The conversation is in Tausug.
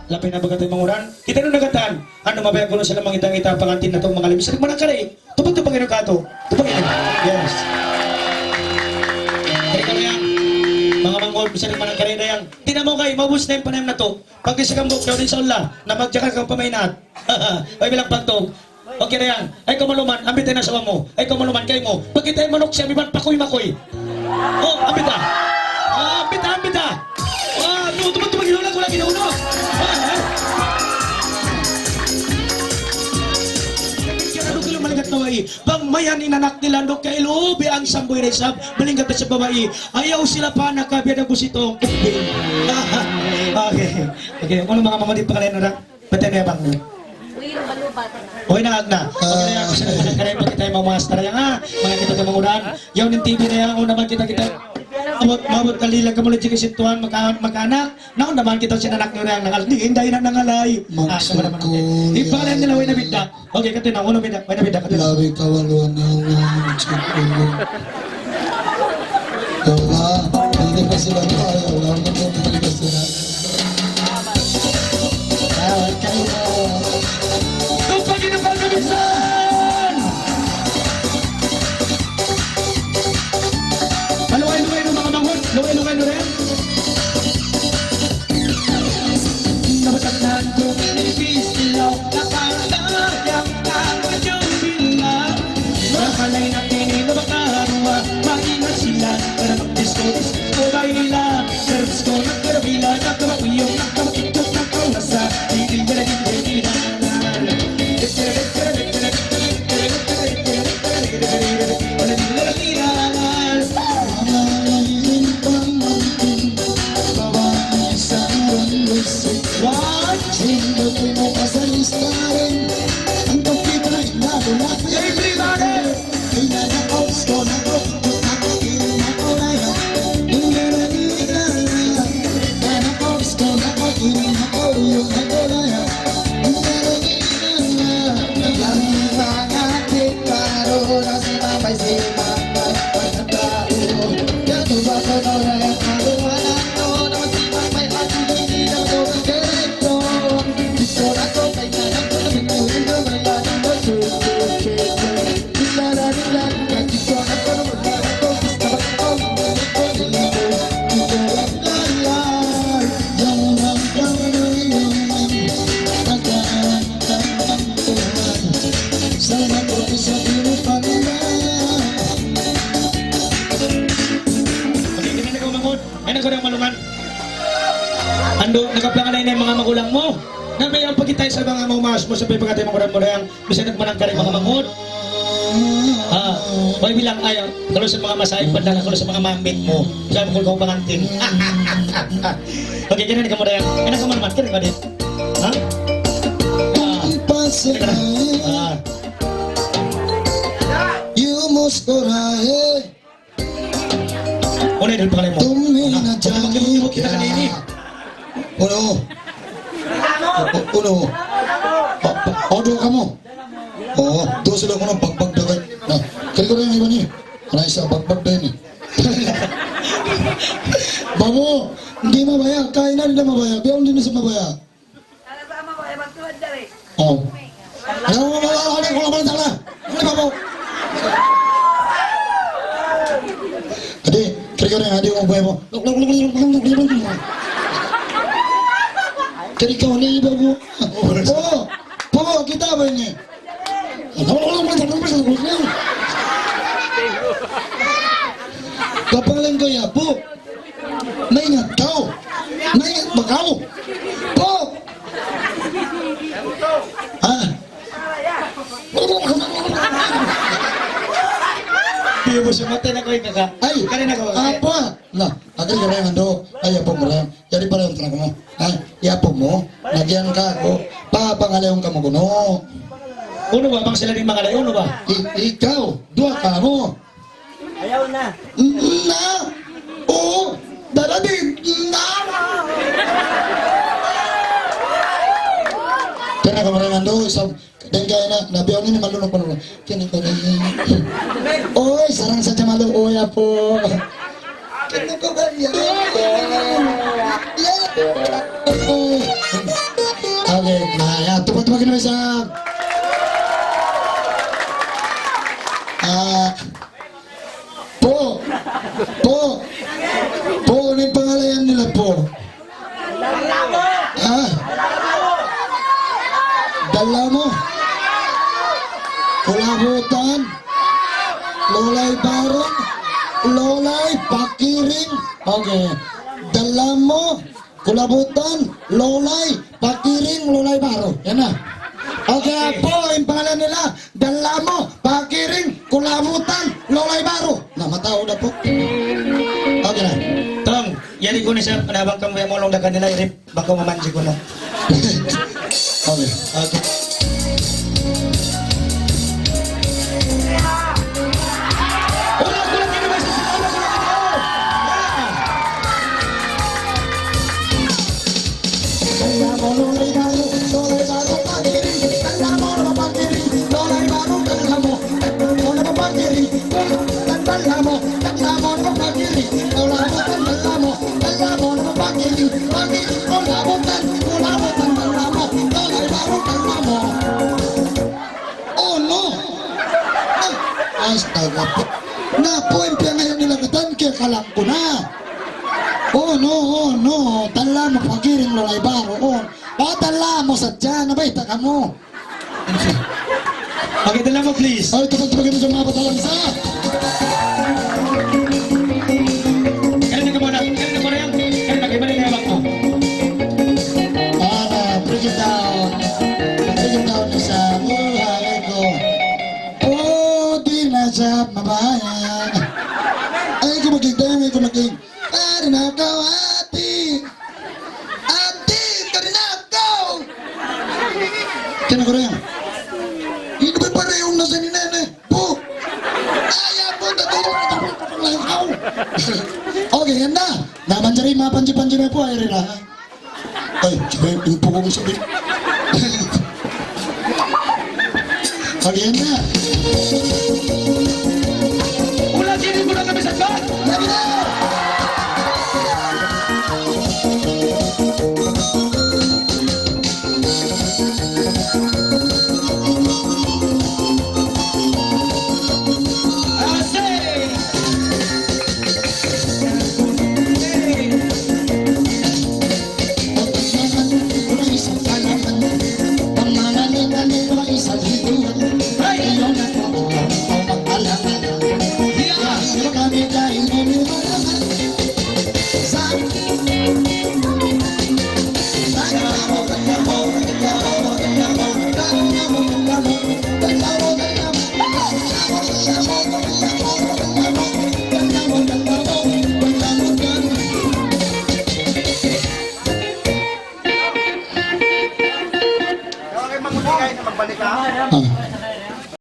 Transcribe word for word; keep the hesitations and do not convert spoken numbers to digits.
Labi na baga' tuud manguran. Kita' natu' na katan. Unu, mabaya' kunu' sila mangita-ngita pangantin natu' manga limisan. Manakari. Tupag-tupag inu katu'. Tupag inu. Yes. Kari kami yan. Manga mangud, misan manakari na yan. Di' na maugay, maubus na in panayam natu'. Pag-isa kang bukyaw, insya Allah, na magjaga kang pamainat. Ay, bilang pagtog. Okay na yan. Ay, kaw maluman, ambitan in asawa mu. Ay, kaw maluman, kaymu. Pagkita' in manuk siya, miban pakuy-makuy. Oh, ambita. Ah, ambita, ambita. Ah, tu, tu, tu, tu, tu, tu, tu, tu, tu. Ah, eh. Kaya ano kayo maligat na wai? Bang mayan in anak nila, no, kailu, bi ang samboy na isab, malingkat na sa babae. Ayaw sila pa nakabiya ng busitong. Okay. Okay. Ano manga mangudit pa kalain na? Pati na bang. Uy, naag na. Okay na yan. Kasi na, kaya pa kita in manga master yan, ha? Manga kita in manga uran. Yaun in T V na yan, unu naman kita, kita. Mabut, mabut kalila kamu lagi kasi tuwan, maka-, makanak. Naun naman kita sin anak niyu na yan, nangal-, di, hindi na nangalay. Ah, maksud ko yan. Ipakalain nila, way na bidda. Okay, kati na, unu bidda, way na bidda, kati na. Labi kawaluan na yan, maksud ko yan. Wala, hindi pa sila kaya, wala, hindi pa sila. Tupag inu pa kabisan! Maluway-luway nu manga mangud, luway-luway nu rin. Nabasag na ang tuminipis ilaw, nakakayang ang madyong bila. Makalay na tini na makaruwa, maingat sila, para magdisko-disko ba ila. Pero gusto na pero bila, nagkabakuyong, nagkabakitok, nagkaulasa, hindi ka na hindi kailangan. Everybody! Ay, nagkadang malungan. Andu', nakaplangan na in manga magulang mu. Na, may ang pagkita' sa manga maumas mu sa pagkatay manga uran mu na yan. Bisan nagmanang ka rin manga mangud. Ah, way bilang ayaw. Kalu sa manga masahib pa na, kalu sa manga mamit mu. Sa mangul kong pangantin. Okay, kaya na ka mo na yan. Ay, nagkamalmat ka rin ba din? Ha? Ah. Ah. Unu, idol, pangalan mu? Tumina. Unu? Unu? O, duwa kamu? O, duwa sila, unu, bagbag da kay. Na, kali ko rin yung iba niya. Ano, isa, bagbag da ini. Babu, hindi mabaya'. Kain na, hindi mabaya'. Biya' hindi na siya mabaya'. O. Ayaw mo mawawala kung ano ang tala. Ano ba mo? Adi, kiri-kiri, adi mo, buhay mo. Kiri ka, uli, iba mo. O, po, kita' ba ini? Kapaling ko ya, po. Maingat kaw. Maingat ba kaw? Po! Ah. Di' mu siya matay na ko, ikaw ka. Ay, kaya na ko. Apa? Na, agad ka rin, ando. Ay, apa mu rin? Jadi pala yung tanong mo. Ay, apa mu? Nagyan ka ako. Papangalayon ka mo kuno. Unu ba? Bang sila di' mangalayon, unu ba? I-, ikaw, duwa ka mo. Ayaw na. Na! O! Darating! Na! Kaya na kamarangan do, isang, dan kaya na, nabiyaw nini malunok pa naman. Kaya na kaya na. Oy, sarang sa jamalu, oy, apo. Kaya na kaya na. Yeah! Na, ya, tupad-tupad kita sa, ah, Pu'. Pu'. Pu', unu in pangalayan nila, Pu'? Ha? Dalamu. Kulabutan. Lulay Barung. Lulay Pakiring. Okay. Dalamu. Kulabutan, Lulay, Pakiring, Lulay Baru. Yan na. Okay, Pu', in pangalan nila, Dalamu, Pakiring, Kulabutan, Lulay Baru. Na, mataud da, Pu'. Okay na. Tong, yari ku na siya, panabang kamu yang mulung da kanila, irip, baka mamanji ku na. Okay. Okay. Unu? Astaga. Na, Pu', in piyangayu' nila katan, kiyakalang ku na. Unu, unu? Dalamu, Pakiring, Lulay Baru, unu? O, Dalamu sadja, nabayta' kamu. Okay, Dalamu, please. Ay, tupad-tupad kita sa manga patalang sa. Kaya na ka muna, kaya na ka muna yan. Kaya na, kaya na, kaya na. Para, break it down. Break it down na sa buhay ko. Oh, di na siya mabayaan. Ay, ko maging dami, ko maging Kari na kaw, ati. Ati, kari na kaw. Kaya na ko rin. Ino ba pareho na sa ni Nene? Pu'. Ay, apo, tatulog na, tatulog na, tatulog na, tatulog na. Okay, yan na. Na, manjari, mapanji-panji na, Pu', ay, rin, ha? Ay, sabay, pingpong sa bin. Kalian na. Ulan sini, ulan kami sa God. Lagi na! Asik!